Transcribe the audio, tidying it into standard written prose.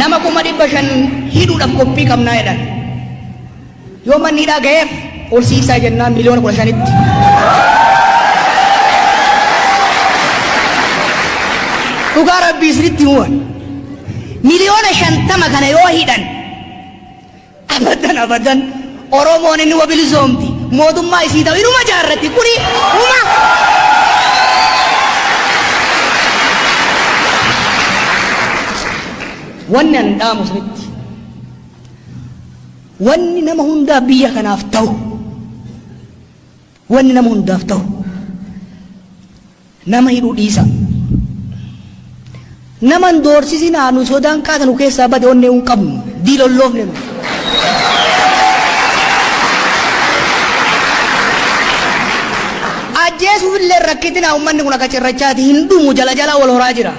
Nama 500,000 hidhuudhaaf qophii qabnaa jedhan. Yoo manni hidhaa gaheef ol siiqsaa jennaan 15,000,000tti. Dhugaa rabbii isinitti himuwan. 50,000,000 kana yoo hidhan abadan abadan Oromoon inni bilisoomti. Mootummaa isii ta'u inuma jaarratti kuni huma. Wanni an dhaamu isinitti. Wanni nama hundaaf biyya kanaaf ta'u, wanni nama hundaaf ta'u, nama hidhuu dhiisa. Nama hin doorsisinaa, nu sodaan kaata nu keessaa bade, onnee hin qabnu, diilolloofne nu. Ajjeesuuf illee rakkitinaa, uummanni kun akka cirrachaati hin dhumu, jala jala wal horaa jira.